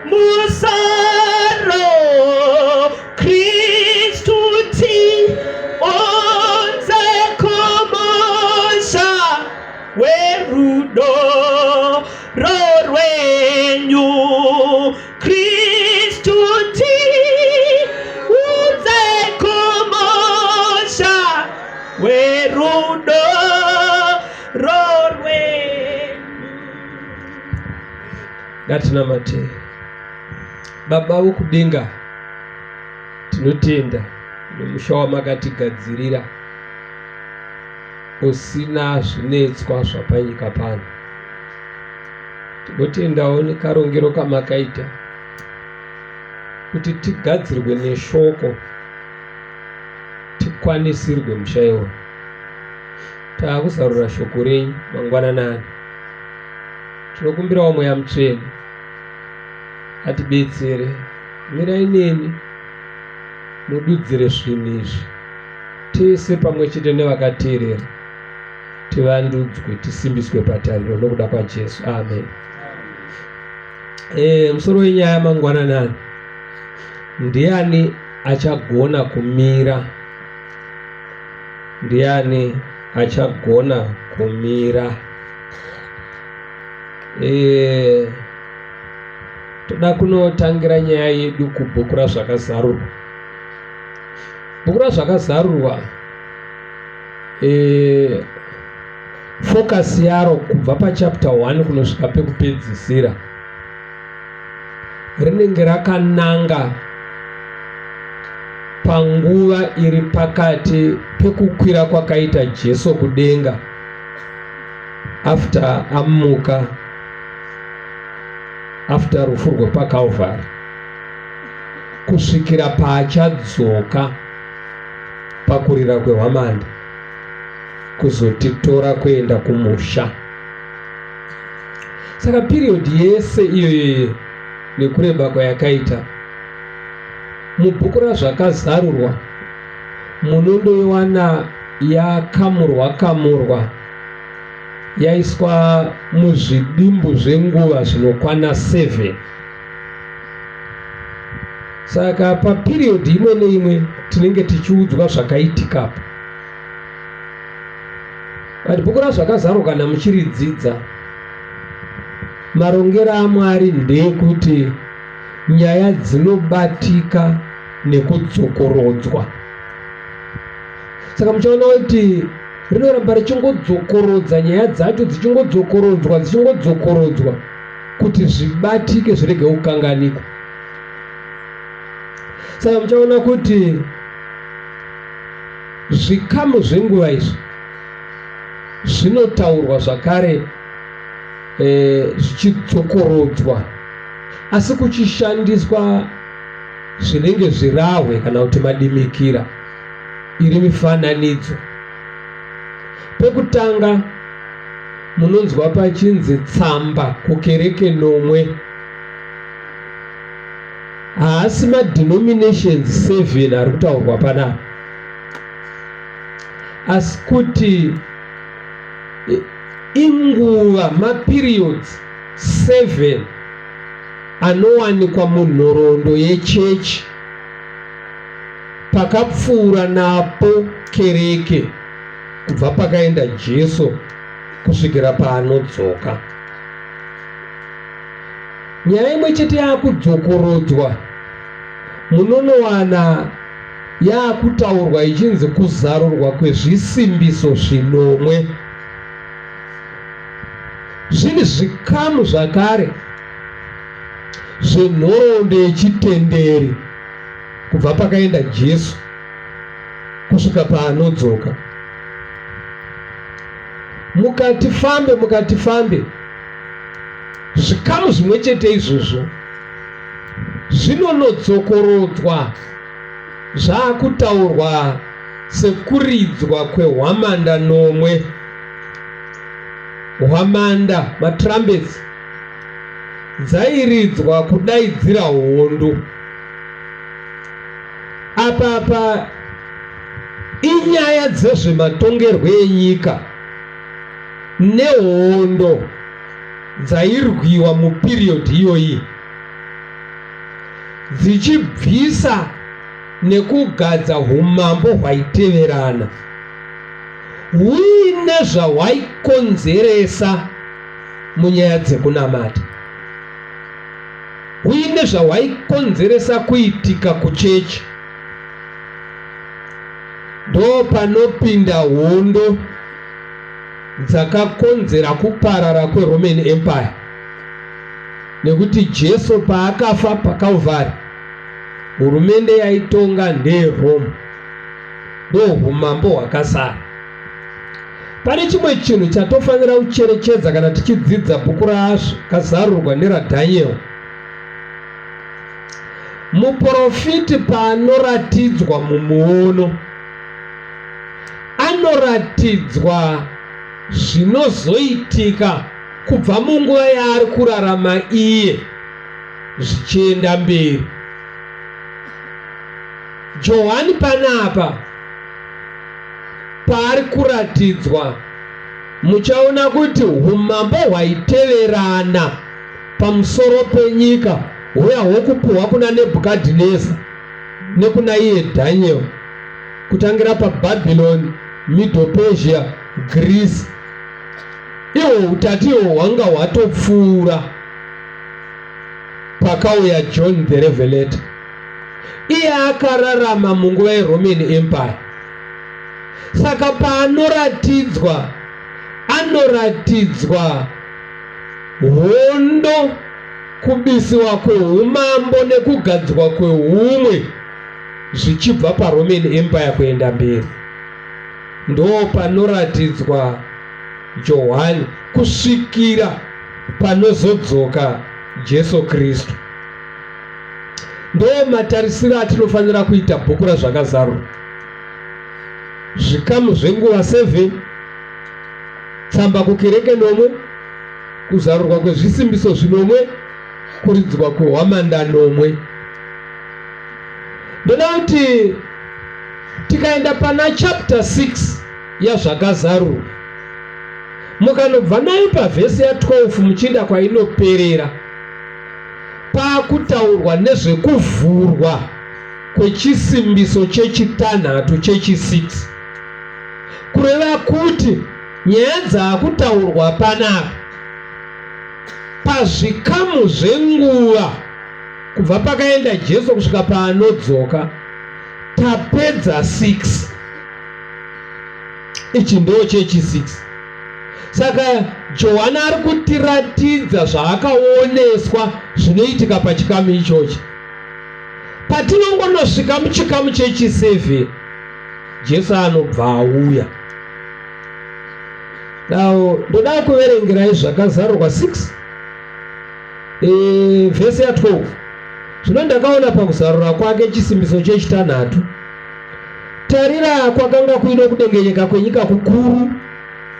Musaro Kristu tiunze kumusha werudo rwenyu. Kristu tiunze kumusha werudo rwenyu. Ngatinamate. Baba vokudenga, tinotenda nemusha wamakatigadzirira usina zvinetswa zvapanyika pano. Tinotendawo nekarongero kamakaita kuti tigadzirwe neshoko tikwanisirwe musha iwoyo. Taakuzarura shoko renyu mangwananani. Tinokumbirawo Mweya Mutsvene atibetsere. Mirai neni mududzire zvinhu izvi tese pamwe chete nevakateerera tivandudzwe tisimbiswe patariro nokuda kwaJesu. Amen. E, musoro wenyaya mangwananani, ndiani achagona kumira? Ndiani achagona kumira? E, toda kunotangira nyaya yedu kubhuku raZvakazarurwa. Bhuku raZvakazarurwa e, focus yaro kubva pachapter 1 kunosvika pekupedzisira rinenge rakananga panguva iri pakati pekukwira kwakaita Jesu kudenga after amuka after rufu rwepaCalvary kusvikira paachadzoka pakurira kwehwamanda kuzotitora kuenda kumusha. Saka period yese iyoyo nekureba kwayakaita mubhuku raZvakazarurwa munondoiwana yakamurwa kamurwa yaiswa muzvidimbu zvenguva zvinokwana 7. Saka paperiod imwe neimwe tinenge tichiudzwa zvakaitikapo. But bhuku raZvakazarurwa kana muchiridzidza, marongero aMwari ndeyekuti nyaya dzinobatika nekudzokorodzwa. Saka muchaona kuti rinoramba richingodzokorodza nyaya dzacho dzichingodzokorodzwa dzichingodzokorodzwa kuti zvibatike zvirege kukanganikwa. Saka muchaona kuti zvikamu zvenguva izvi zvinotaurwa zvakare e, zvichidzokorodzwa asi kuchishandiswa zvinenge zvirahwe kana kuti madimikira iri mifananidzo. Pekutanga munonzwa pachinzi tsamba kukereke nomwe. Haasi madenominations 7 ari kutaurwa panapa, asi kuti inguva maperiods 7 anowanikwa munhoroondo yechechi pakapfuura napo kereke kubva pakaenda Jesu kusvikira paanodzoka. Nyaya imwe chete yakudzokorodzwa munonowana yakutaurwa ichinzi kuzarurwa kwezvisimbiso zvinomwe. Zviri zvikamu zvakare zvenhoroondo yechitenderi kubva pakaenda Jesu kusvika paanodzoka. Mukati fambe, mukati fambe, zvikamu zvimwe chete izvozvo zvinonodzokorodzwa zvakutaurwa sekuridzwa kwehwamanda nomwe. Hwamanda, matrumpets, dzairidzwa kudaidzira hondo. Apa apa inyaya dzezvematongerwe enyika nehondo dzairwiwa muperiod iyoyi. dzichibvisa nekugadza umambo hwaiteverana huine zvahwaikonzeresa munyaya dzekunamata, huine zvahwaikonzeresa kuitika kuchechi. Ndo panopinda hondo dzakakonzera kuparara kweRoman Empire, nekuti Jesu paakafa paCalvary, hurumende yaitonga ndeyeRome, ndohumambo hwakasara. Pane chimwe chinhu chatofanira kucherechedza kana tichidzidza bhuku raKazarurwa neraDaniel. Muprofiti paanoratidzwa mumuono, anoratidzwa zvinozoitika kubva munguva yaari kurarama iye zvichienda mberi. Johani panapa paari kuratidzwa, muchaona kuti umambo hwaiteverana pamusoro penyika huya hwokupuhwa kuna Nebhukadhineza nekuna iye Daniel, kutangira paBhabhironi, Medo-Persia, Greece. Ihwo utatu ihwo hwanga hwatopfuura pakauya John the Revelator. Iye akararama munguva yeRoman Empire. Saka paanoratidzwa, anoratidzwa hondo, kubisiwa kweumambo nekugadzwa kweumwe zvichibva paRoman Empire kuenda mberi. Ndo panoratidzwa Johani kusvikira panozodzoka Jesu Kristu. Ndo matarisiro atinofanira kuita bhuku raZvakazarurwa. Zvikamu zvenguva 7, tsamba kukereke nomwe, kuzarurwa kwezvisimbiso zvinomwe, kuridzwa kwehwamanda nomwe. Ndoda kuti tikaenda pana chapter 6 yaZvakazarurwa, mukanobva nayo pavhesi ya 12 muchienda kwainoperera, paakutaurwa nezvekuvhurwa kwechisimbiso chechitanhatu chechi6, kureva kuti nyaya dzaakutaurwa panapa pazvikamu zvenguva kubva pakaenda Jesu kusvika paanodzoka, tapedza 6. Ichi ndo chechi6. Saka Johani ari kutiratidza zvaakaoneswa zvinoitika pachikamu ichochi. Patinongonosvika muchikamu chechi7, Jesu anobva auya. Now ndoda kuverengerai Zvakazarurwa 6 vhesi ya 12. Zvino ndakaona pakuzarura kwake chisimbiso chechitanhatu, tarira, kwakanga kuine kudengenyeka kwenyika kukuru,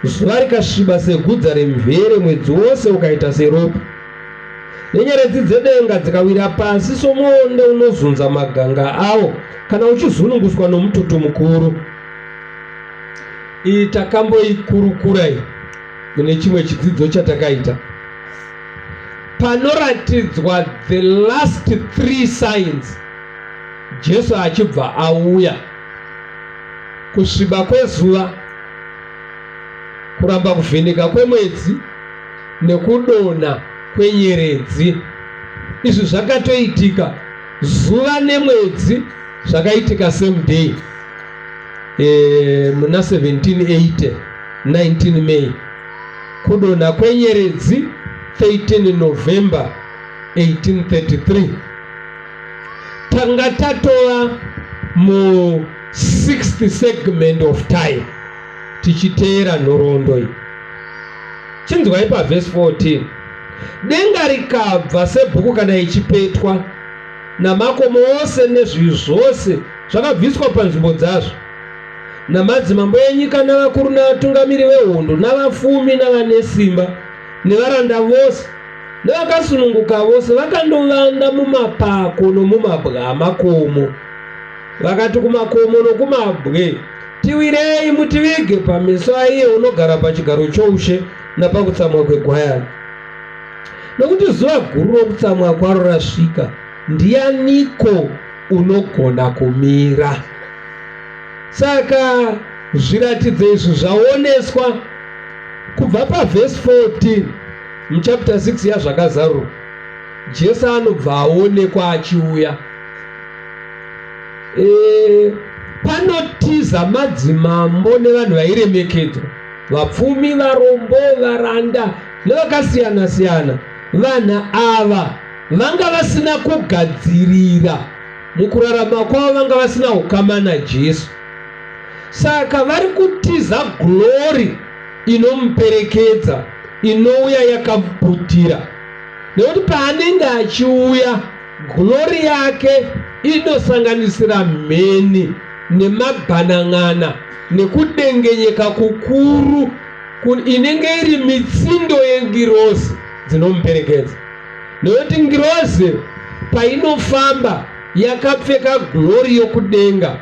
zuva rikasviba segudza remvere, mwedzi wose ukaita seropa, nenyeredzi dzedenga dzikawira pasi somuonde unozunza maganga awo kana uchizununguswa nomututu mukuru. Iyi takamboikurukura iyi mune chimwe chidzidzo chatakaita, panoratidzwa the last 3 signs Jesu achibva auya: kusviba kwezuva, kuramba kuvheneka kwemwedzi nekudonha kwenyeredzi. Izvi zvakatoitika, zuva nemwedzi zvakaitika same day, muna 1780, 19 May. Kudonha kwenyeredzi 13 November 1833. Tanga tatova mu 6th segment of time tichiteera nhoroondo iyi. Chinzwai pavhesi 14. Denga rikabva sebhuku kana ichipetwa, namakomo ose nezviyu zvose zvakabviswa panzvimbo dzazvo, namadzimambo enyika navakuru navatungamiri vehondo navafumi navane simba nevaranda vose nevakasununguka vose vakandovanda mumapako nomumabwe amakomo. Vakati kumakomo nokumabwe, Tiwirei mutivige pameso aiye unogara pachigaro choushe napakutsamwa kwegwayana, nokuti zuva guru rokutsamwa kwaro rasvika. Ndianiko unogona kumira? Saka zviratidzo izvi zvaoneswa kubva pavhesi 14 muchapter 6 yaZvakazarurwa. Jesu anobva aonekwa achiuya. E, panotiza madzimambo nevanhu vairemekedzwa, vapfumi, varombo, varanda nevakasiyana siyana. Vanhu ava vanga vasina kugadzirira mukurarama kwavo, vanga vasina ukama naJesu, saka vari kutiza glory inomuperekedza inouya yakaputira, nekuti paanenge achiuya glory yake inosanganisira mheni nemabhanan'ana nekudengenyeka kukuru inenge iri mitsindo yengirozi dzinomuperekedza, nekuti ngirozi painofamba yakapfeka glory yokudenga.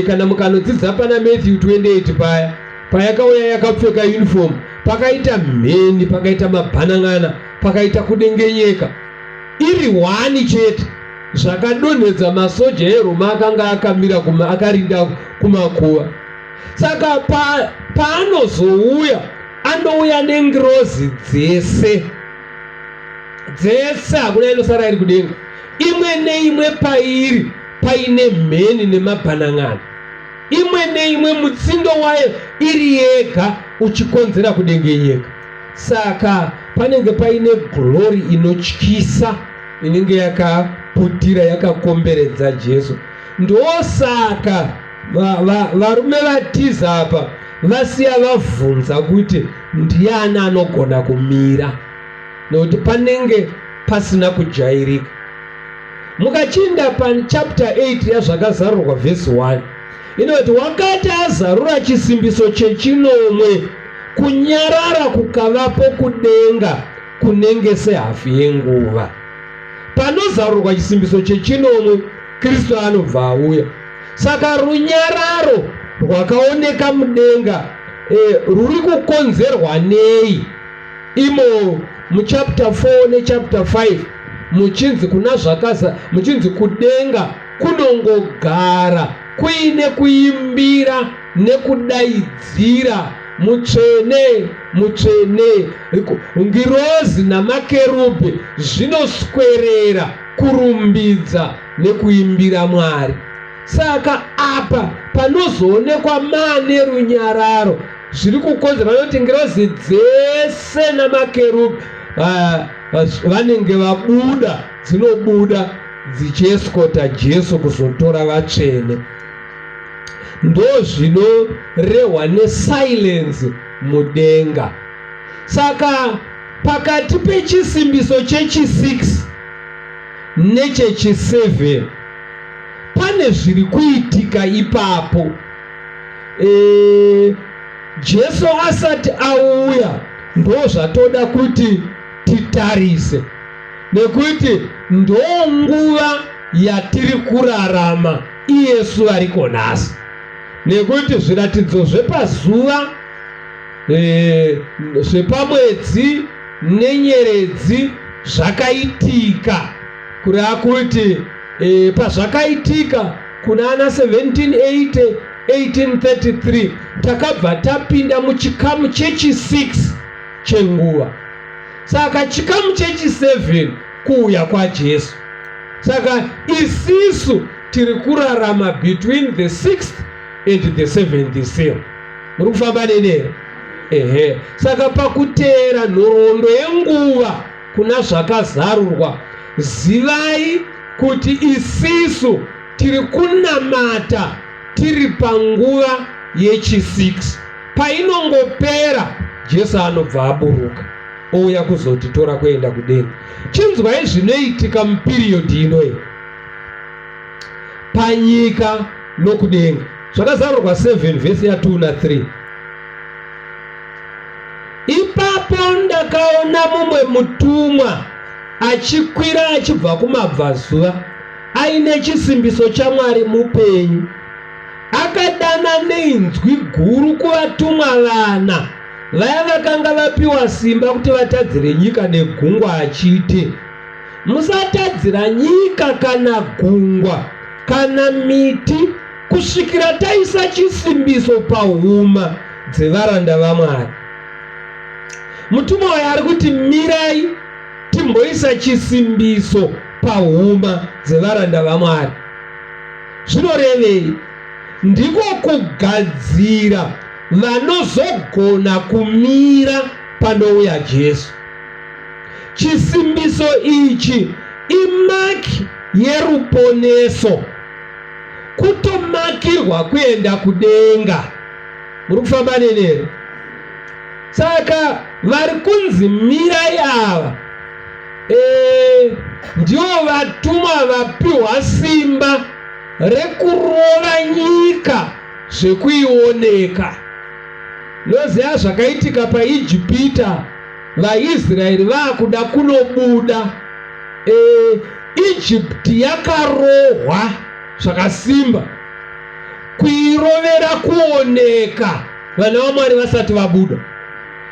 Kana mukanodzidza pana Matthew 28 paya payakauya yakapfeka uniform, pakaita mheni, pakaita mabhanan'ana, pakaita kudengenyeka, iri hwani chete, zvakadonhedza masoja eRoma akanga akamira kuma, akarinda kumakuva. Saka paanozouya pa anouya nengirozi dzese dzese, hakuna inosara iri kudenga, imwe neimwe pairi paine mheni nemabhanan'ana, imwe neimwe mutsindo wayo iri yega uchikonzera kudengenyeka. Saka panenge paine glory inotyisa inenge yakaputira yakakomberedza Jesu. Ndosaka varume va, va vatiza apa vasiya vavhunza kuti ndiani anogona kumira, nekuti panenge pasina kujairika. Mukachinda pachapter 8 yaZvakazarurwa vhesi 1 inoti, wakati azarura chisimbiso chechinomwe, kunyarara kukavapo kudenga kunenge sehafu yenguva. Panozarurwa chisimbiso chechinomwe, Kristu anobva auya. Saka runyararo rwakaoneka mudenga ruri kukonzerwa nei? Imo muchapter 4 nechapter 5 muchinzi kuna zvakaza, muchinzi kudenga kunongogara kuine kuimbira nekudaidzira mutsvene mutsvene, ngirozi namakerubhi zvinoswerera kurumbidza nekuimbira Mwari. Saka apa panozoonekwa mane runyararo zviri kukonzerwa nekuti ngirozi dzese namakerubhi vanenge vabuda, dzinobuda dzichieskota Jesu kuzotora vatsvene. Ndo zvinorehwa nesilence mudenga. Saka pakati pechisimbiso chechi6 nechechi7 pane zviri kuitika ipapo. Jesu asati auya, ndo zvatoda kuti titarise, nekuti ndo nguva yatiri kurarama iyesu variko nhasi, nekuti zviratidzo zvepazuva, zvepamwedzi nenyeredzi zvakaitika, kureva kuti pazvakaitika kuna ana 1780 1833 takabva tapinda muchikamu chechi6 chenguva. Saka chikamu chechi7 kuuya kwaJesu. Saka isisu tiri kurarama between the 6th and the 7th seal. Muri kufamba neni here? Ehe. Saka pakuteera nhoroondo yenguva kuna Zvakazarurwa, zivai kuti isisu tiri kunamata tiri panguva yechi6. Painongopera, Jesu anobva aburuka ouya kuzotitora kuenda kudenga. Chinzwai zvinoitika mupiriyodhi inoyi panyika nokudenga. Zvakazarurwa 7 vhesi ya 2 na 3. Ipapo ndakaona mumwe mutumwa achikwira achibva kumabvazuva aine chisimbiso chaMwari mupenyu. Akadana neinzwi guru kuvatumwa vana vaya vakanga vapiwa simba kuti vatadzire nyika negungwa achiti, Musatadzira nyika kana gungwa kana miti kusvikira taisa chisimbiso pahuma dzevaranda vaMwari. Mutumwa uyo ari kuti mirai timboisa chisimbiso pahuma dzevaranda vaMwari. Zvinorevei? Ndiko kugadzira vanozogona kumira panouya Jesu. Chisimbiso ichi imaki yeruponeso, kutomakirwa kuenda kudenga. Muri kufamba neni here? Saka vari kunzi mirai ava e, ndivo vatumwa vapiwa simba rekurova nyika zvekuioneka. Noziva zvakaitika paIjipita vaIsraeri vakuda kunobuda e, Egypt yakarohwa zvakasimba kuirovera kuoneka vana vaMwari vasati vabuda.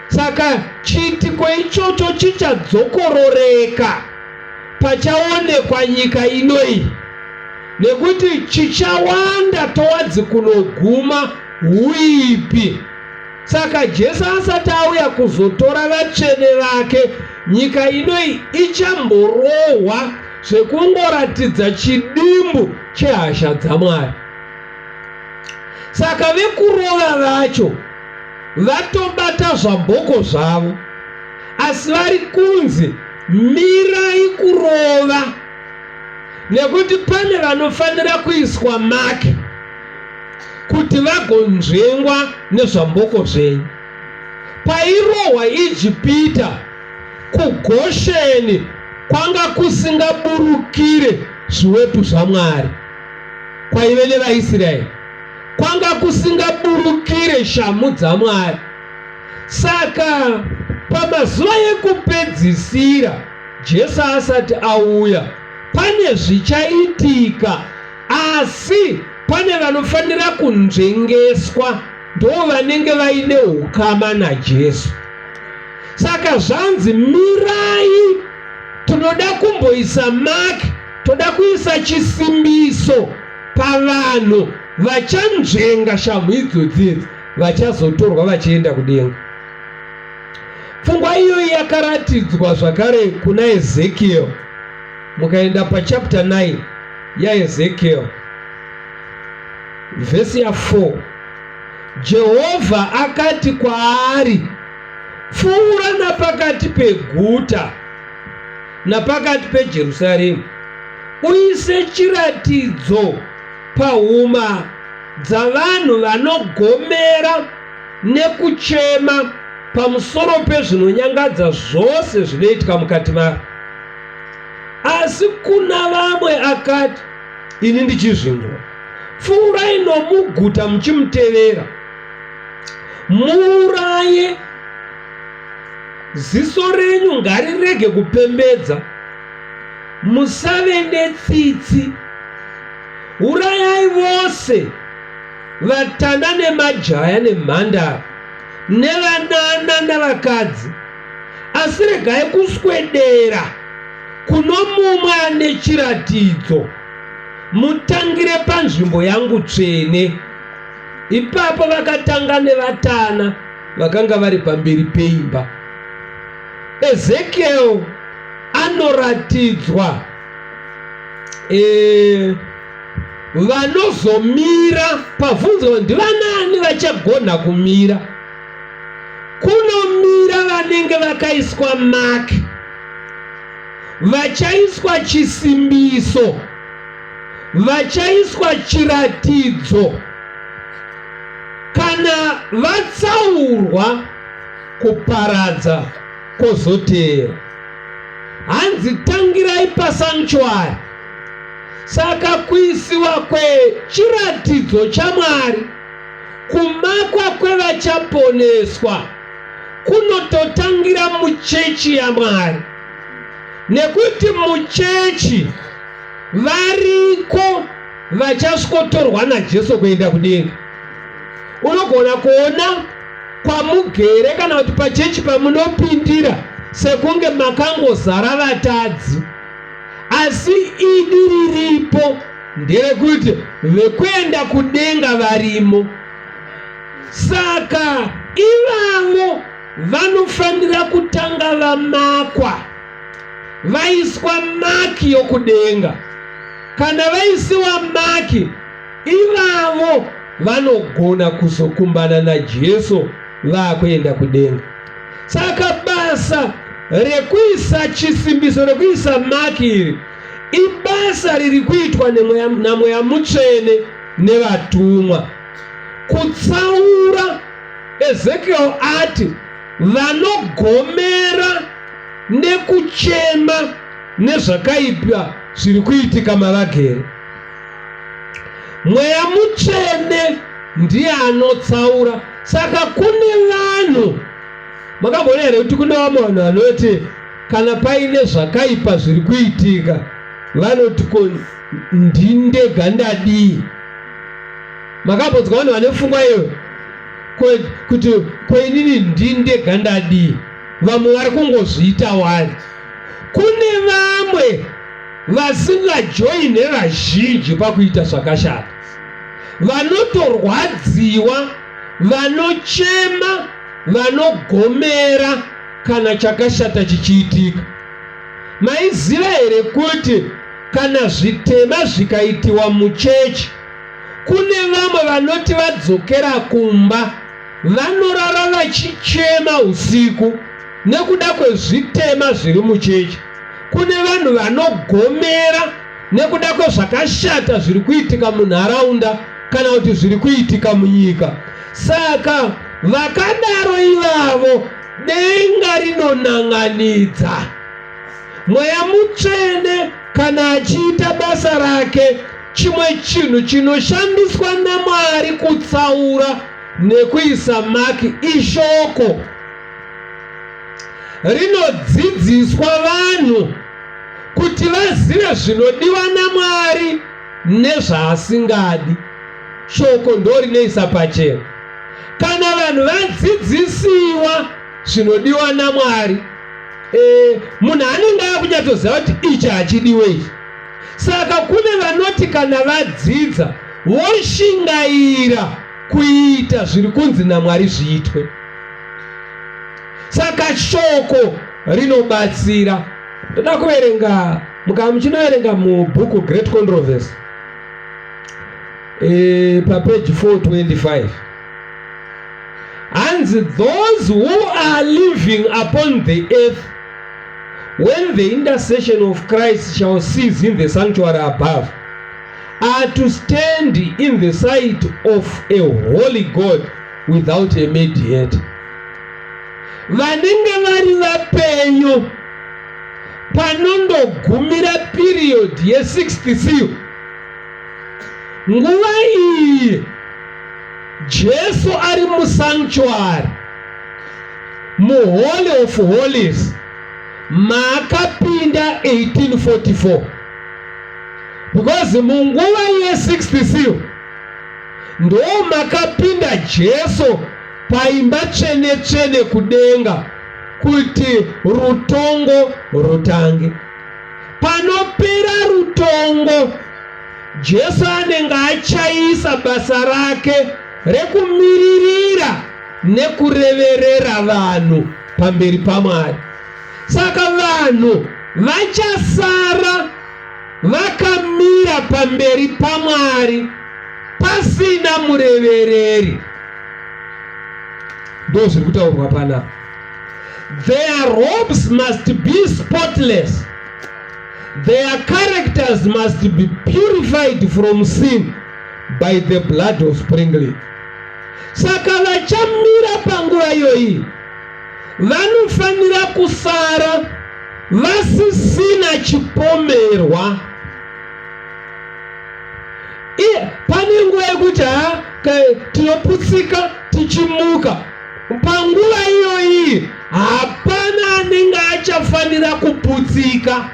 Saka chiitiko ichocho chichadzokororeka pachaonekwa nyika inoyi, nekuti chichawanda towadzi kunoguma huipi. Saka Jesu asati auya kuzotora vatsvene vake, nyika inoyi ichamborohwa zvekungoratidza chidimbu chehasha dzaMwari. Saka vekurova vacho vatobata zvamboko zvavo, asi vari kunzi mirai kurova nekuti pane vanofanira kuiswa maki kuti vagonzvengwa nezvamboko zvenyu. Pairohwa Ijipita kuGosheni kwanga kusingaburukire zviwepu zvaMwari kwaive nevaIsraeri, kwanga kusingaburukire shamhu dzaMwari. Saka pamazuva ekupedzisira Jesu asati auya, pane zvichaitika Asi pane vanofanira kunzvengeswa, ndo vanenge vaine ukama naJesu. Saka zvanzi mirai, tinoda kumboisa mark, toda kuisa chisimbiso pavanhu vachanzvenga shamhu idzodzi idzi, vachazotorwa vachienda kudenga. Pfungwa iyoyi yakaratidzwa zvakare kuna Ezekiel. Mukaenda pachapter 9 yaEzekiel vhesi ya4, Jehovha akati kwaari, pfuura napakati peguta napakati peJerusaremu, uise chiratidzo pahuma dzavanhu vanogomera nekuchema pamusoro pezvinonyangadza zvose zvinoitika mukati maro. Asi kuna vamwe akati, Ini ndichizvinzwa, pfuurai nomuguta muchimutevera, muuraye, ziso renyu ngarirege kupembedza, musave netsitsi, urayai vose vatana nemajaya nemhandara nevanana navakadzi, asi regai kuswedera kuno mumwe ane chiratidzo, mutangire panzvimbo yangu tsvene. Ipapo vakatanga nevatana vakanga vari pamberi peimba. Ezekiel anoratidzwa e, vanozomira pavhunzwa ndivanani vachagona kumira. Kunomira vanenge vakaiswa mark, vachaiswa chisimbiso, vachaiswa chiratidzo. Kana vatsaurwa, kuparadza kwozoteera. Hanzi tangirai pasanctuary. Saka kuisiwa kwechiratidzo chaMwari Kumakwa kwevachaponeswa kunototangira muchechi yaMwari, nekuti muchechi variko vachasvikotorwa naJesu kuenda kudenga. Unogona kuona kwamugere kana kuti pachechi pamunopindira sekunge makangozara vatadzi. Asi idi riripo nderekuti vekuenda kudenga varimo. Saka ivavo vanofanira kutanga vamakwa, vaiswa maki yokudenga. Kana vaisiwa maki, ivavo vanogona kuzokumbana naJesu vakuenda kudenga. Saka basa rekuisa chisimbiso, rekuisa maki iri, ibasa riri kuitwa naMweya Mutsvene nevatumwa. Kutsaura, Ezekiel ati vanogomera nekuchema nezvakaipa zviri kuitika mavagere. Mweya Mutsvene ndiye anotsaura. Saka kune vanhu, makamboona here kuti kune vamwe vanhu vanoti kana paine zvakaipa zviri kuitika vanoti ko ndindega ndadii? Makambonzwa vanhu vane pfungwa iyoyo kuti ko inini ndindega ndadii? Vamwe vari kungozviita wani. Kune vamwe vasingajoine vazhinji pakuita zvakashata, vanotorwadziwa, vanochema, vanogomera kana chakashata chichiitika. Maiziva here kuti kana zvitema zvikaitiwa muchechi, kune vamwe vanoti vadzokera kumba vanorara vachichema usiku nekuda kwezvitema zviri muchechi? Kune vanhu vanogomera nekuda kwezvakashata zviri kuitika munharaunda kana kuti zviri kuitika munyika. Saka vakadaro ivavo denga rinonan'anidza. Mweya Mutsvene kana achiita basa rake, chimwe chinhu chinoshandiswa naMwari kutsaura nekuisa maki ishoko. Rinodzidziswa vanhu kuti vazive zvinodiwa naMwari nezvaasingadi. Shoko ndorinoisa pachena. Kana vanhu vadzidzisiwa zvinodiwa naMwari, e, munhu anenge akunyatsoziva kuti ichi hachidiwe ichi. Saka kune vanoti kana vadzidza voshingaira kuita zviri kunzi naMwari zviitwe. Saka shoko rinobatsira. Ndoda kuverenga, mukava muchinoverenga mubhuku Great Controversy e, papeji 425 hanzi those who are living upon the earth when the intercession of Christ shall cease in the sanctuary above are to stand in the sight of a holy God without a mediator. Vanenge vari vapenyu panondogumira period ye-sixth seal, nguva iyi Jesu ari musanctuary, muholy of holies, maakapinda 1844, because munguva ye-sixth seal ndo makapinda Jesu paimba tsvene tsvene kudenga kuti rutongo rutange. Panopera rutongo, Jesu anenge achaisa basa rake rekumiririra nekureverera vanhu pamberi paMwari. Saka vanhu vachasara vakamira pamberi paMwari pasina murevereri. Ndo zviri kutaurwa panapa. Their robes must be spotless. Their characters must be purified from sin by the blood of sprinkling. Saka vachamira panguva iyoyi vanofanira kusara vasisina chipomerwa. Pane nguva yekuti ha tinoputsika tichimuka. Panguva iyoyi hapana anenge achafanira kuputsika.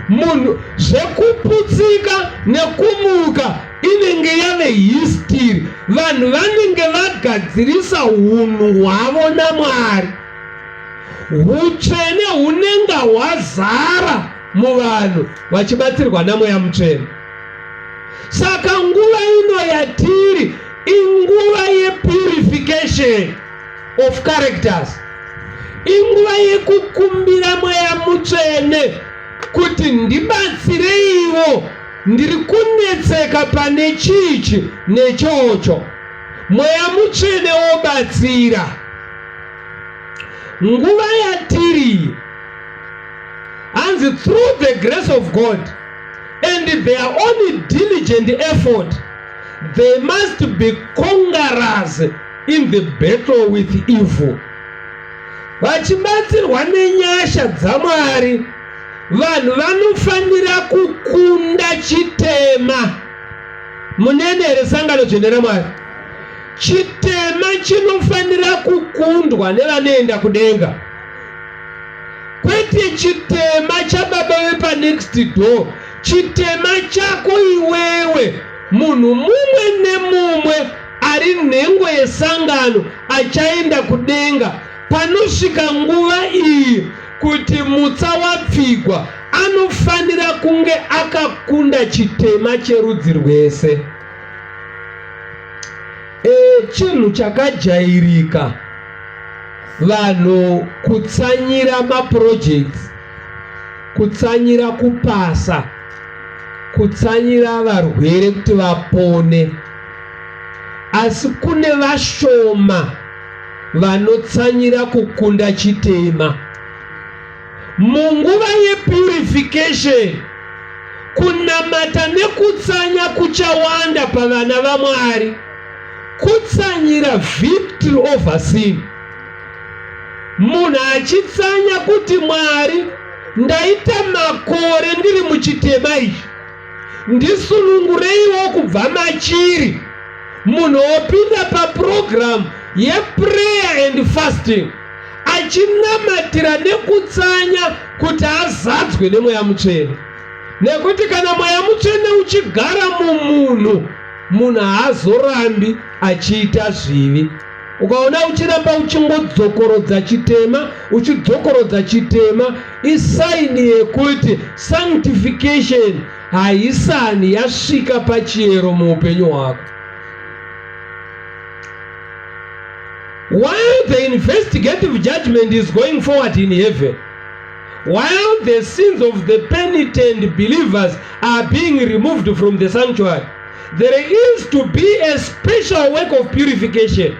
Munhu zvekuputsika nekumuka inenge yave history. Vanhu vanenge vagadzirisa hunhu hwavo naMwari. Hutsvene hunenge hwazara. muvanhu vachibatsirwa naMweya Mutsvene. Saka nguva ino yatiri inguva yepurification of characters, inguva yekukumbira Mweya Mutsvene kuti ndibatsireiwo, ndiri kunetseka pane chichi nechocho. Mweya Mutsvene wobatsira. Nguva yatiri hanzi through the grace of God and their own diligent effort they must be conquerors in the battle with evil. Vachibatsirwa nenyasha dzaMwari, vanhu vanofanira kukunda chitema. Munene here sangano dzvene raMwari? Chitema chinofanira kukundwa nevanoenda kudenga, kwete chitema chababa vepanext door. Chitema chako iwewe, munhu mumwe nemumwe ari nhengo yesangano achaenda kudenga panosvika nguva iyi kuti mutsa wapfigwa, anofanira kunge akakunda chitema cherudzi rwese. Chinhu chakajairika vanhu kutsanyira maprojects, kutsanyira kupasa, kutsanyira varwere kuti vapone, asi kune vashoma vanotsanyira kukunda chitema. Munguva yepurification, kunamata nekutsanya kuchawanda pavana vaMwari, kutsanyira victory over sin. Munhu achitsanya kuti Mwari, ndaita makore ndiri muchitema ichi, ndisunungureiwo kubva machiri. Munhu opinda papurogiramu yeprayer and fasting achinamatira nekutsanya kuti azadzwe neMweya Mutsvene, nekuti kana Mweya Mutsvene uchigara mumunhu, munhu haazorambi achiita zvivi. Ukaona uchiramba uchingodzokorodza chitema, uchidzokorodza chitema, isaini yekuti sanctification haisani yasvika pachiyero muupenyu hwako. While the investigative judgment is going forward in heaven, while the sins of the penitent believers are being removed from the sanctuary, there is to be a special work of purification,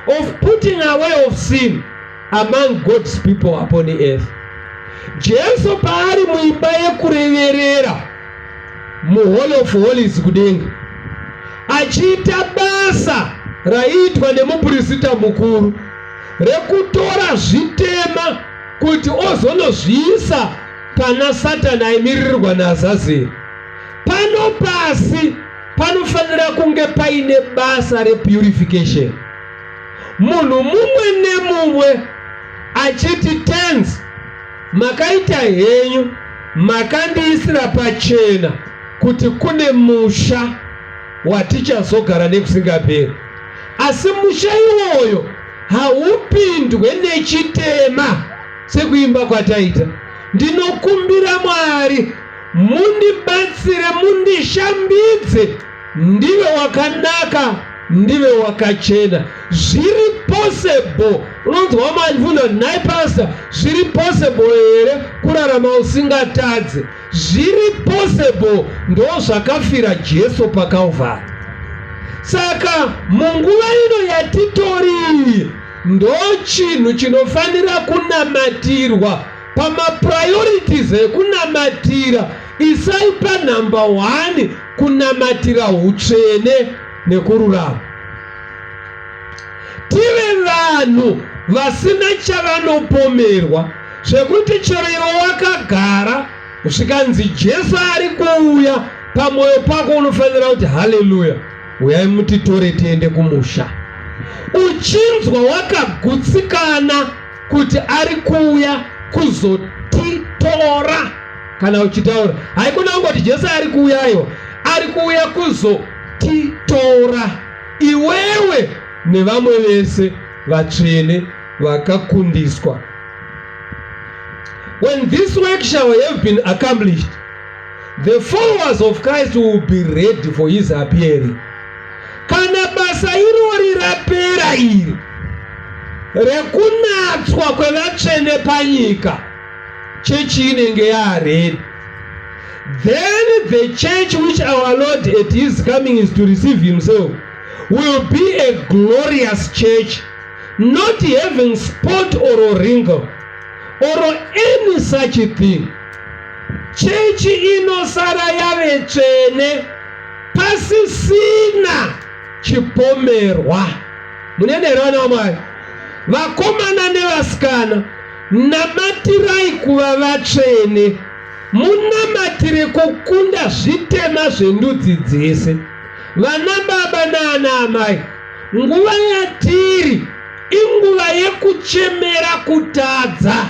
of putting away of sin among God's people upon the earth. Jesu paari muimba yekureverera muHoly of Holies kudenga achiita basa raiitwa nemupurisita mukuru rekutora zvitema kuti ozonozviisa pana Satani aimiririrwa naAzazeri, pano pasi panofanira kunge paine basa repurification. Munhu mumwe nemumwe achiti, Tenzi, makaita henyu, makandiisira pachena kuti kune musha watichazogara nekusingaperi, asi musha iwoyo haupindwe nechitema sekuimba kwataita. Ndinokumbira Mwari mundibatsire, mundishambidze, ndive wakanaka, ndive wakachena. Zviri possible. Unonzwa vamwe vachibvunza kuti, nhai pastor, zviri possible here kurarama usingatadze? Zviri possible, ndo zvakafira Jesu paKalvari. Saka munguva ino yatitori, ndo chinhu chinofanira kunamatirwa pamapriorities ekunamatira. Isai panhamba 1 kunamatira hutsvene nekururama, tive vanhu vasina chavanopomerwa, zvekuti chero iwe wakagara zvikanzi Jesu ari kuuya, pamwoyo pako unofanira kuti, haleluya, uyai mutitore tiende kumusha, uchinzwa wakagutsikana kuti ari kuuya kuzotitora. Kana uchitaura, haikona kungoti Jesu ari kuuya, aiwa, ari kuuya kuzotitora iwewe nevamwe vese vatsvene vakakundiswa. When this work shall have been accomplished, the followers of Christ will be ready for his appearing. Kana basa irori rapera iri rekunatswa kwevatsvene panyika, chechi inenge yaready. Then the church which our Lord at his coming is to receive himself will be a glorious church, not having spot or wrinkle or any such thing. Chechi inosara yave tsvene pasisina chipomerwa. Munene here vana vaMwari? Vakomana nevasikana, namatirai kuva vatsvene, munamatire kukunda zvitema zvendudzi dzese. Vana baba naana amai, nguva yatiri inguva yekuchemera kutadza,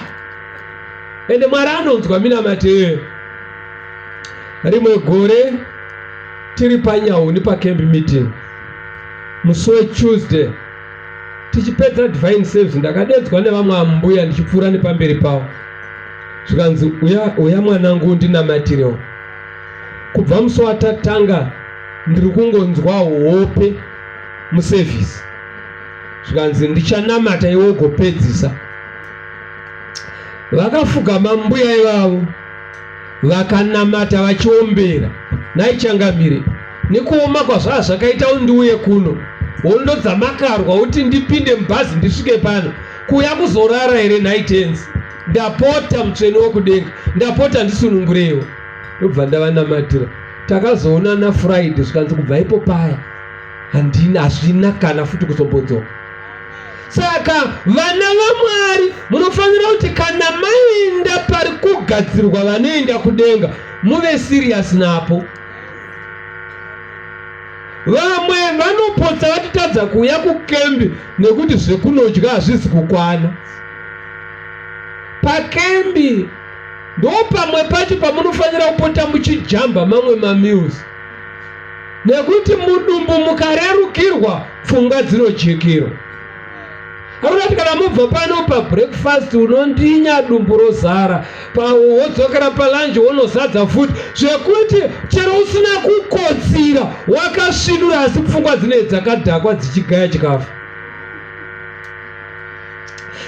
ende Mwari anonzwa minamato iyoyo. Rimwe gore tiri paNyahuni pacamp meeting musi weTuesday, tichipedza divine service, ndakadedzwa nevamwe ambuya ndichipfuura nepamberi pavo, zvikanzi, "Uya, uya mwanangu, undinamatirewo. Kubva musi watatanga ndiri kungonzwa hope muservice." Zvikanzi, "Ndichanamata, iwe ugopedzisa." Vakafugama mbuya ivavo, vakanamata vachiombera, "Naichangamire, nekuoma kwazvaa zvakaita undiuye kuno, hondo dzamakarwa kuti ndipinde mubhazi ndisvike pano, kuuya kuzorara here nhaitenzi? Ndapota, mutsvene wokudenga, ndapota, ndisunungurewo." Ndobva ndavanamatira. Takazoonana Friday, zvikanzi kubva ipo paya handina, hazvina kana futi kuzombodzoka. Saka vana vaMwari, munofanira kuti kana maenda pari kugadzirwa vanoenda kudenga, muve serious napo. Vamwe vanopotsa vatitadza kuuya kukembi nekuti zvekunodya hazvisi kukwana pakembi. Ndo pamwe pacho pamunofanira kupota muchijamba mamwe mameals, nekuti mudumbu mukarerukirwa, pfungwa dzinojekerwa. Hakunati kana mubva pano pabreakfast unondinya, dumbu rozara, wodzokera palunch wonozadza futi, zvekuti chero usina kukotsira wakasvinura, asi pfungwa dzinee dzakadhakwa dzichigaya chikafu,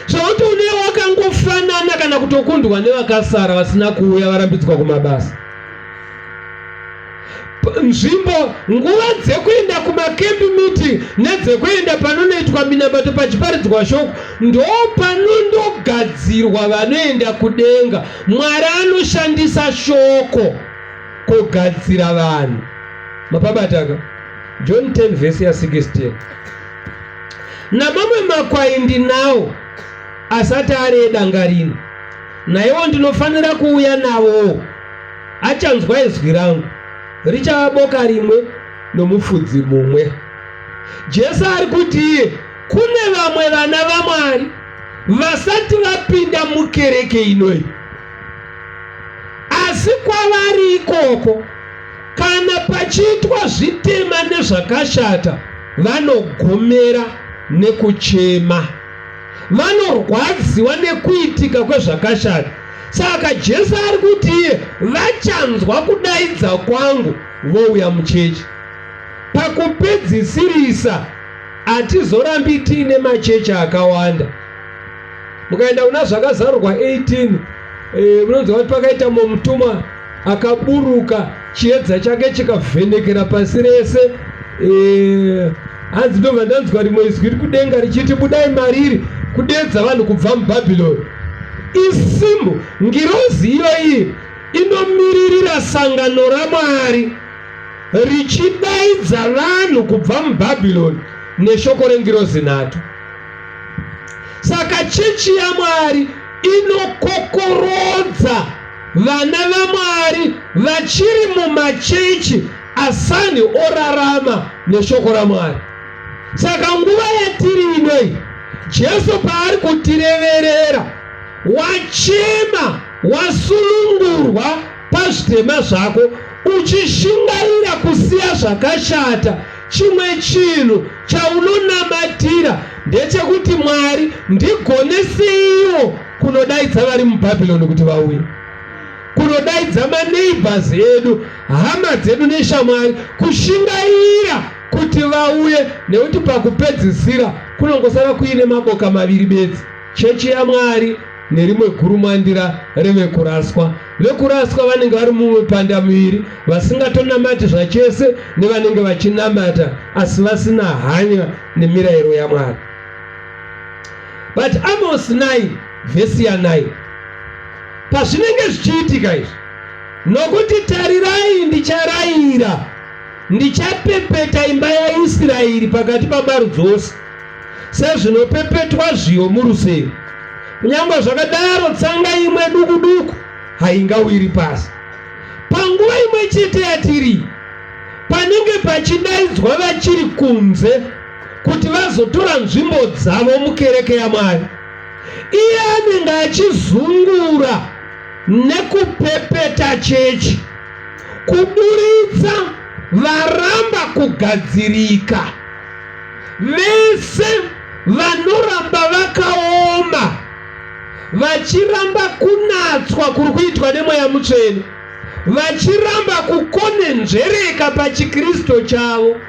zvokuti une wakangofanana kana kutokundwa nevakasara vasina kuuya, varambidzwa kumabasa. Nzvimbo, nguva dzekuenda kumacamp meeting nedzekuenda panonoitwa minamato pachiparidzwa shoko, ndo panondogadzirwa vanoenda kudenga. Mwari anoshandisa shoko kugadzira vanhu. Mapabataka John 10 vhesi ya16: "Namamwe makwai ndinawo asati ari edanga rino, naiwo ndinofanira kuuya navowo. Achanzwa izwi rangu, richava boka rimwe nomufudzi mumwe." Jesu ari kuti iye kune vamwe vana vaMwari vasati vapinda mukereke inoyi, asi kwavari ikoko kana pachiitwa zvitema nezvakashata, vanogomera nekuchema, vanorwadziwa nekuitika kwezvakashata. Saka Jesu ari kuti iye vachanzwa kudaidza kwangu, vouya muchechi. Pakupedzisirisa hatizorambi tiine machechi akawanda. Mukaenda kuna Zvakazarurwa 18, munonzwa kuti pakaita mumwe mutumwa akaburuka, chiedza chake chikavhenekera pasi rese. Hanzi ndobva ndanzwa rimwe izwi ri kudenga richiti, "Budai mariri," kudedza vanhu kubva muBhabhiloni. Isimbu ngirozi iyoyi inomiririra sangano raMwari richidaidza vanhu kubva muBhabhiloni neshoko rengirozi nhatu. Saka chechi yaMwari inokokorodza vana vaMwari vachiri mumachechi asani orarama neshoko raMwari. Saka nguva yatiri inoi, Jesu paari kutireverera, wachema, wasunungurwa pazvitema zvako, uchishingaira kusiya zvakashata, chimwe chinhu chaunonamatira ndechekuti, "Mwari, ndigoneseiwo." Kunodaidza vari muBhabhironi kuti vauye, kunodaidza maneighbors edu, hama dzedu neshamwari, kushingaira kuti vauye, nekuti pakupedzisira kunongosara kuine maboka maviri bedzi, chechi yaMwari nerimwe gurumwandira revekuraswa. Vekuraswa vanenge vari mumipanda miviri, vasingatonamati zvachese nevanenge vachinamata asi vasina hanya nemirayiro yaMwari. But Amos 9 vhesi ya 9, pazvinenge zvichiitika izvi, nokuti tarirai, ndicharayira, ndichapepeta imba yaIsraeri pakati pamarudzi ose, sezvinopepetwa zviyo murusero. Kunyange zvakadaro, tsanga imwe duku duku haingawiri pasi. Panguva imwe chete yatiri, panenge pachidaidzwa vachiri kunze kuti vazotora nzvimbo dzavo mukereke yaMwari, iye anenge achizungura nekupepeta chechi, kuburitsa varamba kugadzirika, vese vanoramba vakaoma, vachiramba kunatswa kuri kuitwa neMweya Mutsvene, vachiramba kukonenzvereka pachiKristu chavo.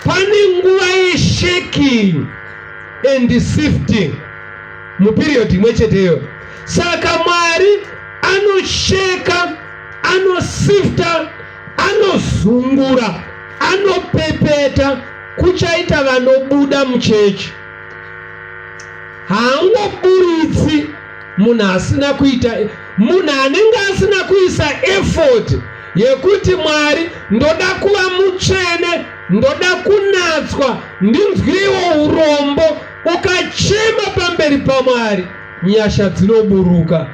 Pane nguva yeshaking and sifting muperiod imwe chete iyoyo. Saka Mwari anosheka, anosifta, anozungura, anopepeta, kuchaita vanobuda muchechi. Haangoburitsi munhu asina kuita, munhu anenge asina kuisa effort yekuti Mwari, ndoda kuva mutsvene, ndoda kunatswa, ndinzwirewo urombo. Ukachema pamberi paMwari, nyasha dzinoburuka,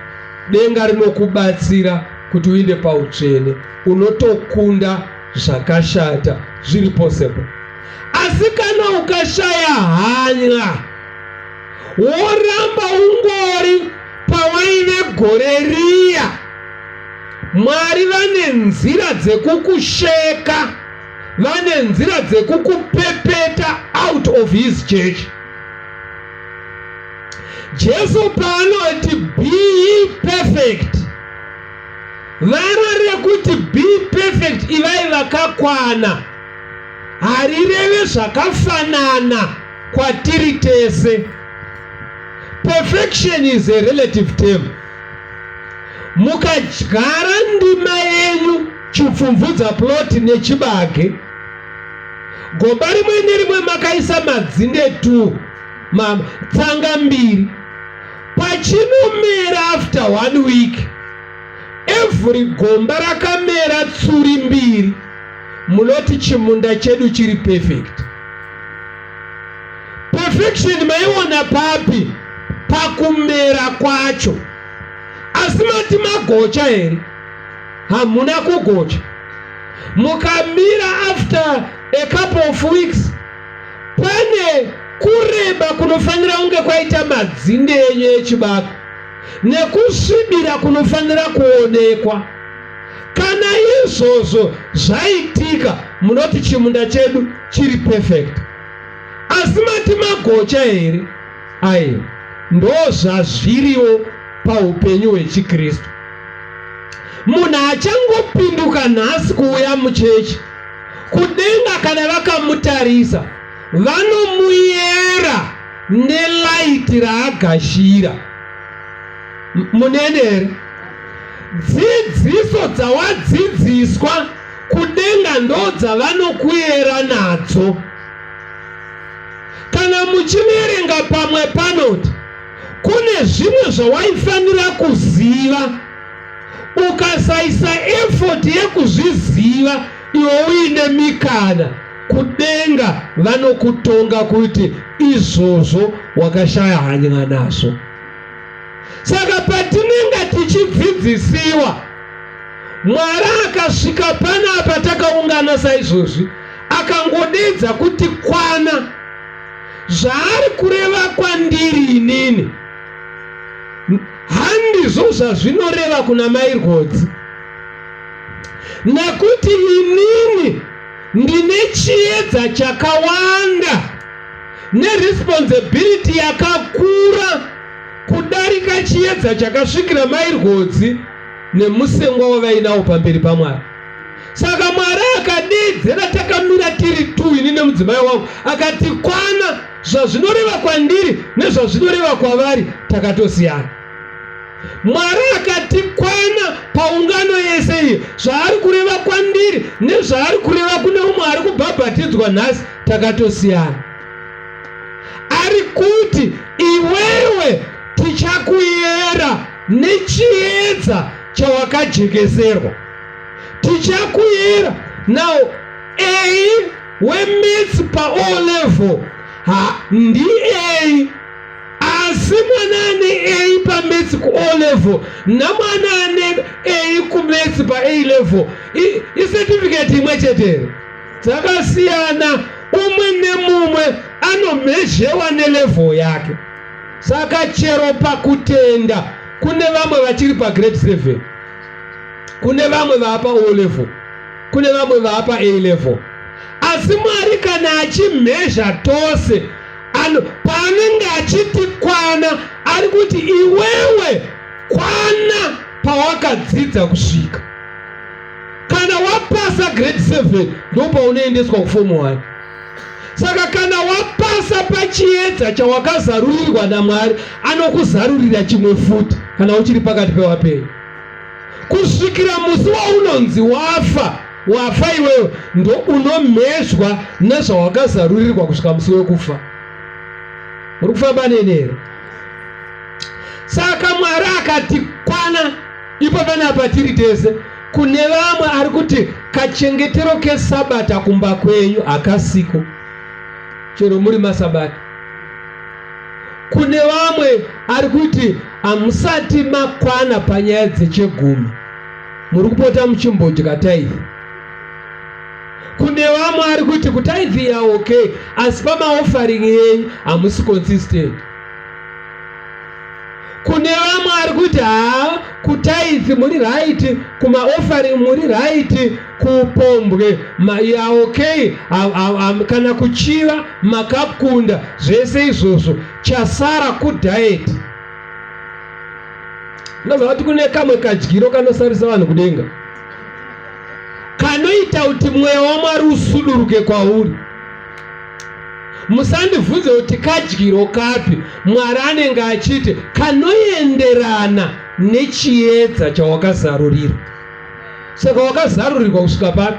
denga rinokubatsira kuti uinde pautsvene, unotokunda zvakashata zviri possible. Asi kana ukashaya hanya, woramba ungori pawaive gore riya, Mwari vane nzira dzekukusheka, vane nzira dzekukupepeta out of his church. Jesu paanoti be ye perfect, vara rekuti be perfect, ivai vakakwana, harireve zvakafanana kwatiri tese. Perfection is a relative term. Mukadyara ndima yenyu chipfumvudza plot nechibage, gomba rimwe nerimwe makaisa madzinde 2, tsanga mbiri, pachinomera after 1 week, every gomba rakamera tsuri mbiri, munoti chimunda chedu chiri perfect. Perfection maiona papi? Pakumera kwacho. Asi mati magocha here? Hamuna kugocha. Mukamira after a couple of weeks, pane kureba kunofanira kunge kwaita madzinde enyu echibaka nekusvibira kunofanira kuonekwa. Kana izvozvo zvaitika, munoti chimunda chedu chiri perfect. Asi mati magocha here? Aiwa, ndozvazviriwo paupenyu hwechiKristu. Munhu achangopinduka nhasi kuuya muchechi, kudenga kana vakamutarisa vanomuyera nelaiti raagashira. Munene here? Dzidziso dzawadzidziswa kudenga ndo dzavanokuyera nadzo. Kana muchiverenga pamwe panoti kune zvimwe zvawaifanira kuziva, ukasaisa effort yekuzviziva iwe uine mikana, kudenga vanokutonga kuti izvozvo wakashaya hanya nazvo. Saka patinenge tichidzidzisiwa, Mwari akasvika panapa takaungana saizvozvi, akangodedza kuti kwana, zvaari kureva kwandiri inini handizvo zvazvinoreva kuna mai Rwodzi, nekuti inini ndine chiedza chakawanda neresponsibility yakakura. Kudarika chiedza chakasvikira mai Rwodzi nemusengwa wavainawo pamberi paMwari. Saka Mwari akadeedzera takamira tiri tu, ini nemudzimai wangu, akati kwana zvazvinoreva kwandiri nezvazvinoreva kwavari takatosiyana. Mwari akati kwana paungano yese iyi, zvaari kureva kwandiri nezvaari kureva kune umwe ari kubhabhatidzwa nhasi takatosiyana. Ari kuti iwewe tichakuyera nechiedza chawakajekeserwa. Tichakuyera. Now A wemaths pa O level ha ndi A asi mwana ane A pamaths ku O level namwana ane A kumaths pa A level icertificate imwe chete here? Dzakasiyana, umwe nemumwe anomhezhewa nelevel yake. Saka chero pakutenda kune vamwe vachiri pagrade 7, kune vamwe vaapa O level, kune vamwe vaapa A level. Asi Mwari kana achimhezha tose ano paanenge achiti kwana ari kuti iwewe kwana pawakadzidza kusvika. Kana wapasa grade 7 ndopaunoendeswa kufomu 1. Saka kana wapasa pachiedza chawakazarurirwa naMwari, anokuzarurira chimwe futi kana uchiri pakati pewapenyu kusvikira musi waunonzi wafa. Wafa iwewe ndo unomhezvwa nezvawakazarurirwa kusvika musi wekufa. Muri kufamba neni here? Saka Mwari akati kwana ipo panapa tiri tese. Kune vamwe ari kuti kachengetero kesabata kumba kwenyu hakasiko chero muri masabata. Kune vamwe ari kuti hamusati makwana panyaya dzechegumi, muri kupota muchimbodya taithi. Kune vamwe ari kuti kutaithi ya okay, asi pamaofaring yenyu hamusi consistent. Kune vamwe ari kuti haa kutaithi muri right, kumaofaring muri right, kupombwe ya okay, kana kuchiva makakunda, zvese izvozvo chasara kudiet. Unoziva kuti kune kamwe kadyiro kanosarisa vanhu kudenga kanoita kuti mweya waMwari usuduruke kwauri. Musandibvunze kuti kadyiro kapi. Mwari anenge achiti kanoenderana nechiedza chawakazarurirwa. Saka wakazarurirwa kusvika papi?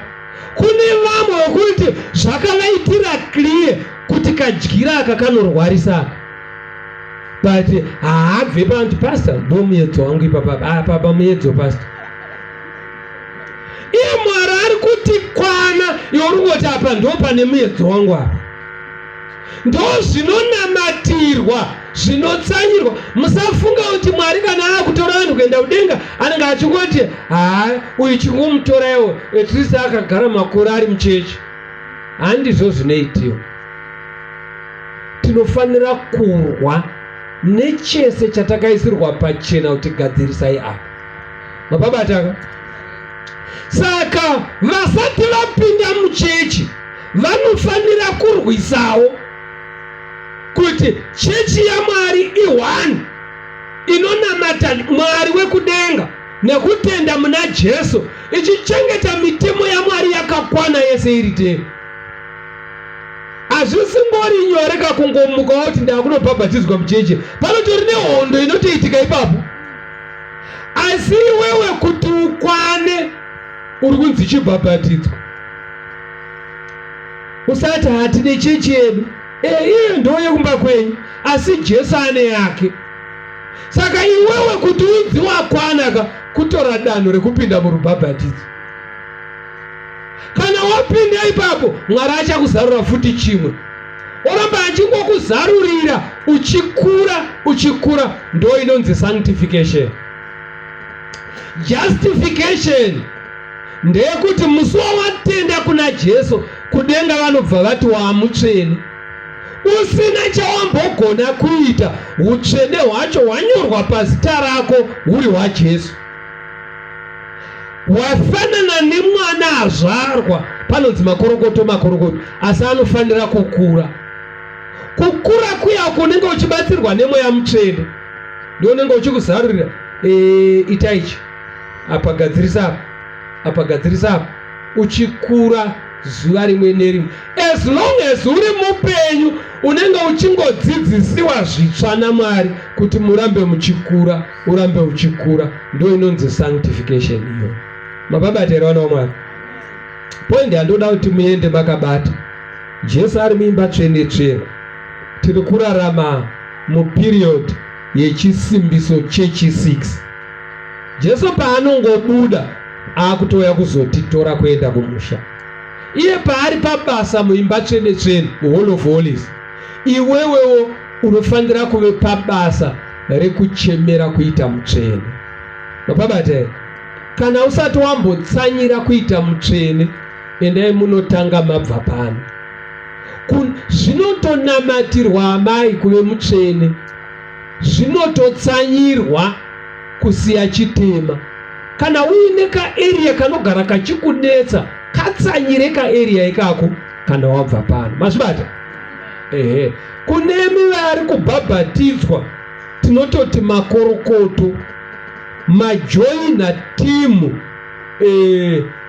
Kune vamwe vokuti zvakavaitira clear kuti kadyira aka kanorwarisa aka, but haabve panti pastor ndo muyedzo wangu ipapa apa pamuyedzo pastor. Iye Mwari ari kuti kwana, iwe uri kungoti apa ndo pane muyedzo wangu apa. Ndo zvinonamatirwa, zvinotsanyirwa. Musafunga kuti Mwari kana akutora vanhu kuenda kudenga anenge achingoti haa uyu chingomutoraiwo at least akagara makore ari muchechi. Handizvo zvinoitiwa. Tinofanira kurwa nechese chatakaisirwa pachena kuti gadzirisai apa. Mapabataka? Saka vasati vapinda muchechi vanofanira kurwisawo kuti chechi yaMwari i1 inonamata Mwari wekudenga nekutenda muna Jesu, ichichengeta mitemo yaMwari yakakwana yese iri teni. Hazvisingori nyore kakungomuka wauti ndakunobhabhatidzwa muchechi, panotori nehondo inotoitika ipapo. Asi iwewe kuti ukwane uri kunzi chibhabhatidzwa. Usati hatine chechi yedu, iye ndo yekumba kwenyu, asi Jesu ane yake. Saka iwewe kuti unzi wakwana ka kutora danho rekupinda murubhabhatidzo. Kana wapinda ipapo, Mwari achakuzarura futi chimwe, oramba achingokuzarurira uchikura uchikura. Ndo inonzi sanctification. Justification ndeyekuti musi wawatenda kuna Jesu, kudenga vanobva vati waamutsvene, usina chawambogona kuita. Utsvene hwacho hwanyorwa pazita rako huri hwaJesu. Wafanana nemwana azvarwa, panonzi makorokoto makorokoto, asi anofanira kukura. Kukura kuya kunenge uchibatsirwa nemweya mutsvene. Ndiwo unenge uchikuzarurira e, ita ichi apa, gadzirisa apa, apa gadzirisa apa, uchikura zuva rimwe nerimwe. As long as uri mupenyu, unenge uchingodzidzisiwa zvitsva naMwari kuti murambe muchikura, urambe uchikura. Ndo inonzi sanctification iyoyo. Mababata here, vana vaMwari? Point yandoda kuti muende makabata: Jesu ari muimba tsvene tsvene. Tiri kurarama muperiod yechisimbiso chechi6. Jesu paanongobuda, akutouya kuzotitora kuenda kumusha. Iye paari pabasa muimba tsvene tsvene, muHoly of Holies, iwewewo unofanira kuve pabasa rekuchemera kuita mutsvene. Mapabata here? Kana usati wambotsanyira kuita mutsvene, endai munotanga mabva pano. Zvinotonamatirwa, amai, kuve mutsvene. Zvinototsanyirwa kusiya chitema. Kana uine kaarea kanogara kachikunetsa, katsanyire kaarea ikako kana wabva pano. Mazvibata? Ehe. Kunemi vari kubhabhatidzwa, tinototi makorokoto, majoina timu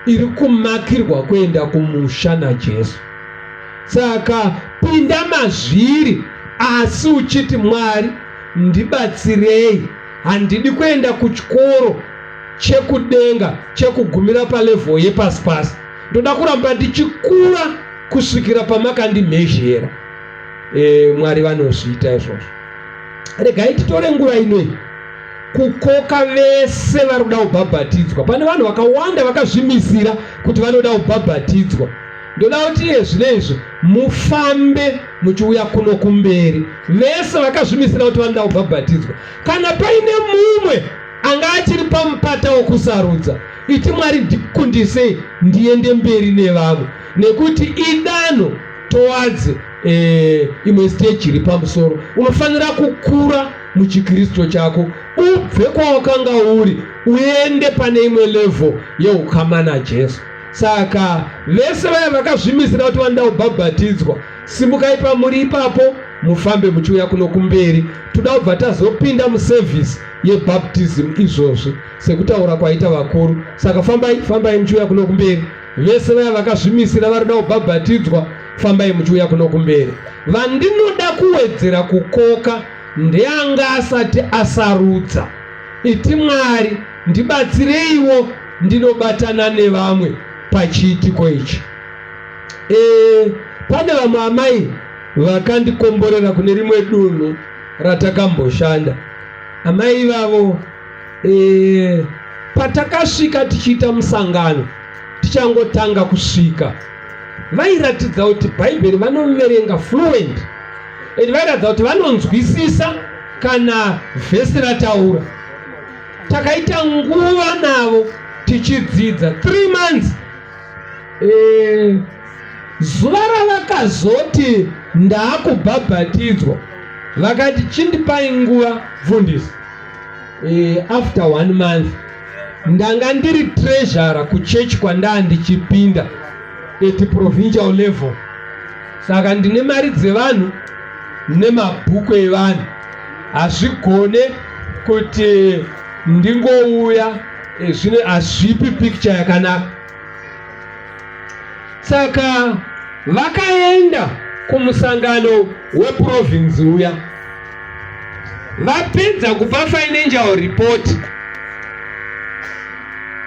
iri kumakirwa kuenda kumusha naJesu. Saka pinda mazviri, asi uchiti, "Mwari, ndibatsirei. Handidi kuenda kuchikoro chekudenga chekugumira palevel yepasi pasi. Ndoda kuramba ndichikura kusvikira pamakandimhezhera." Mwari vanozviita izvozvo. Regai titore nguva inoi kukoka vese vari kuda kubhabhatidzwa. Pane vanhu vakawanda vakazvimisira kuti vanoda kubhabhatidzwa. Ndoda kuti iye zvino izvi mufambe muchiuya kuno kumberi, vese vakazvimisira kuti vanoda kubhabhatidzwa. Kana paine mumwe anga achiri pamupata wokusarudza, iti, "Mwari, ndikundisei ndiende mberi nevamwe," nekuti idanho towards imwe stage iri pamusoro. Unofanira kukura muchikristu chako, ubve kwawakanga uri uende pane imwe level yeukama naJesu. Saka vese vaya vakazvimisira kuti vanoda kubhabhatidzwa, simukai pamuri ipapo, mufambe muchiuya kuno kumberi. Toda kubva tazopinda muservice yebaptism izvozvi, sekutaura kwaita vakuru. Saka fambai, fambai muchiuya kuno kumberi. Vese vaya vakazvimisira vari kuda kubhabhatidzwa, fambai muchiuya kuno kumberi. Vandinoda kuwedzera kukoka ndeanga asati asarudza. Iti, "Mwari, ndibatsireiwo ndinobatana nevamwe pachiitiko ichi." Pane vamwe amai vakandikomborera kune rimwe dunhu ratakamboshanda. Amai ivavo, patakasvika tichiita musangano, tichangotanga kusvika, vairatidza kuti Bhaibheri vanoverenga fluent and vairatidza kuti vanonzwisisa kana vhesi rataura. Takaita nguva navo tichidzidza, 3 months. Zuva ravakazoti ndaakubhabhatidzwa, vakati, "Chindipai nguva, mfundisi." After one month, ndanga ndiri treasurer kuchechi kwandaa ndichipinda at provincial level, saka ndine mari dzevanhu nemabhuku evanhu. Hazvigone kuti ndingouya. Zvino hazvipi picture yakanaka. Saka vakaenda kumusangano weprovince uya. Vapedza kupa financial report,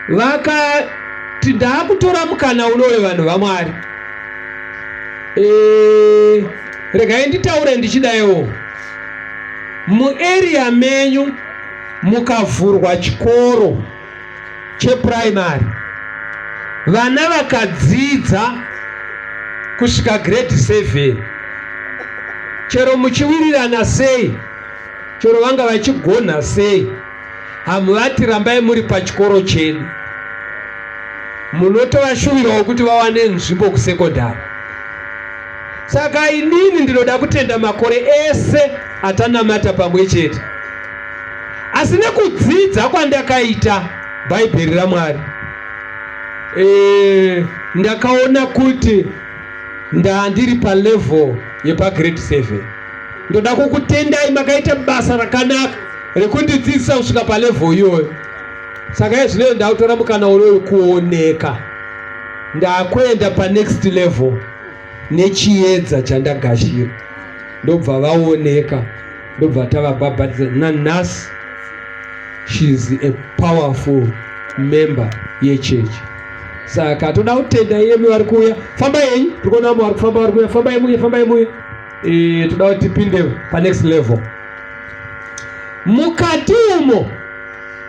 vakati, "Ndaakutora mukana uno wevanhu vaMwari. Regai nditaure ndichidaiwo. Muarea menyu mukavhurwa chikoro chepuraimari, vana vakadzidza kusvika grade 7, chero muchiwirirana sei, chero vanga vachigona sei, hamuvati rambai muri pachikoro chedu. Munotovashuvirawo kuti vawane nzvimbo kusekondari. Saka inini ndinoda kutenda makore ese atanamata pamwe chete, asi nekudzidza kwandakaita Bhaibheri raMwari, ndakaona kuti ndandiri palevel yepagrade 7. Ndoda kukutendai, makaita basa rakanaka. rekundidzidzisa kusvika palevel iyoyo. Saka iye zvino ndakutora mukana unoyu kuoneka ndakuenda panext level nechiedza chandagashira. Ndobva vaoneka, ndobva tavabhabhatidza. Nanhasi she's a powerful member yechechi. Saka toda kutenda iyemi vari kuuya. Fambai henyu, tiri kuona vamwe vari kufamba vari kuuya. Fambai muye, fambai muye. Toda kuti tipinde panext level. Mukati umo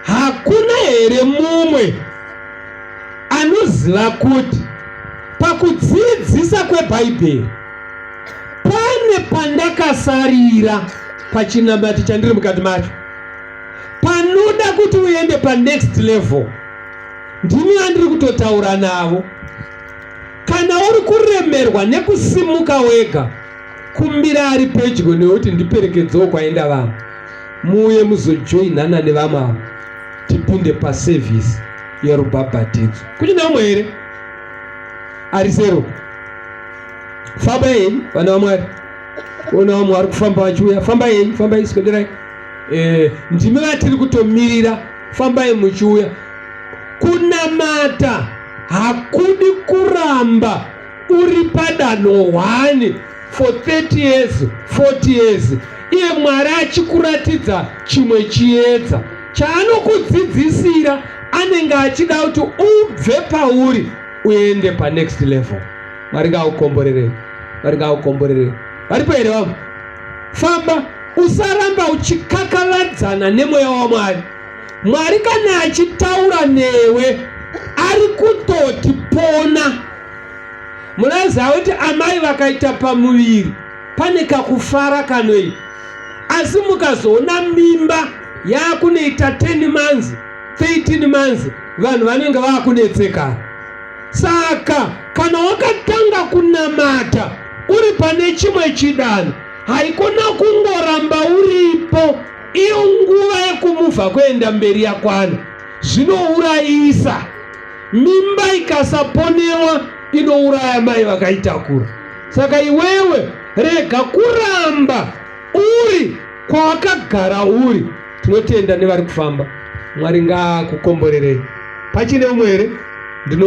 hakuna here mumwe anoziva kuti pakudzidzisa kweBhaibheri pane pandakasarira pachinamati chandiri mukati macho, panoda kuti uende panext level? Ndimi vandiri kutotaura navo. Kana uri kuremerwa nekusimuka wega, kumbira ari pedyo newe kuti ndiperekedzewo kwaenda vamwe, muuye muzojoinana nevamwe ava tipinde pasevhisi yerubhabhatidzo. Kuchine umwe here ari sero? Fambai henyu vana vaMwari. Ona vamwe vari kufamba vachiuya. Fambai henyu, fambai, swederai. Ndimi vatiri kutomirira. Fambai muchiuya. Kunamata hakudi kuramba uri padanho 1 for 30 years, 40 years, iye Mwari achikuratidza chimwe chiedza chaanokudzidzisira. Anenge achida kuti ubve pauri uende panext level. Mwari ngaukomborerei, Mwari ngaukomborerei. Varipo here vamwe? Famba, usaramba uchikakaladzana nemweya waMwari. Mwari kana achitaura newe ari kutoti pona. Munoziva kuti amai vakaita pamuviri pane kakufara kanoita, asi mukazoona mimba yakunoita 10 months, 13 months, vanhu vanenge vakunetsekana. Saka kana wakatanga kunamata uri pane chimwe chidanho, haikona kungoramba uripo iyo nguva yekumuvha kuenda mberi yakwana. Zvinourayisa. Mimba ikasaponewa inouraya mai vakaitakura. Saka iwewe rega kuramba uri kwawakagara uri. Tinotenda nevari kufamba. Mwari ngaakukomborerei. Pachine umwe here? Ndino